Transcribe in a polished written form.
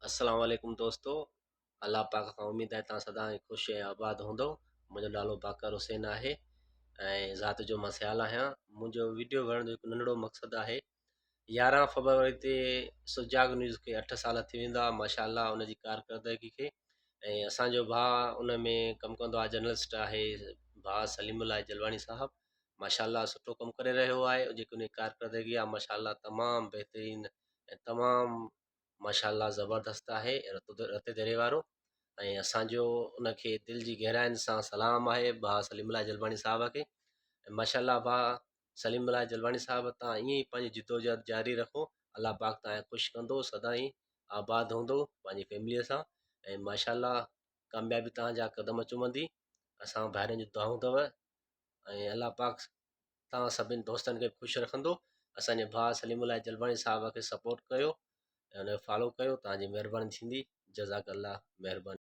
السلام عليڪم دوستو الله پاڪ کان اميد آهي تان سدائين خوش ۽ آباد هوندو منهنجو نالو باقر حسين آهي ۽ ذات جو مان سيال آهيان منهنجو ويڊيو بڻائڻ جو هڪ ننڍڙو مقصد آهي 11 فبروري تي سجاڳ نيوز کي 8 سال ٿي ويندا ماشاء الله ان جي ڪارڪردگي کي ۽ اسانجو ڀاء ان ۾ ڪم ڪندو آهي جرنلسٽ آهي ڀاء سليم الله جلواڻي صاحب ماشاء الله سٺو ڪم ڪري رهيو آهي جيڪي ان جي ڪارڪردگي آهي ماشاء الله تمام بهترين ۽ تمام ماشاء الله زبردست آهي رتي دري وارو ۽ اسانجو ان کي دل جي گهراين سان سلام آهي ڀاء سليم الله جلباڻي صاحب کي ۽ ماشاء الله ڀاء سليم الله جلباڻي صاحب تان ائين ئي پنهنجي جدوجهد جاري رکو الله پاڪ تان خوش ڪندو سدائين آباد هوندو پنهنجي فيملي سان ۽ ماشاء الله ڪاميابي تان جا قدم چمندي اسان ڀائرن جون دعائون اٿو ۽ الله پاڪ توهان سڀني دوستن کي خوش رکندو اسان جي ڀاء سليم الله جلباڻي صاحب کي سپورٽ ڪيو ۽ ان کي فالو ڪيو توهان جي مهرباني ٿيندي جزاڪ الله مهرباني.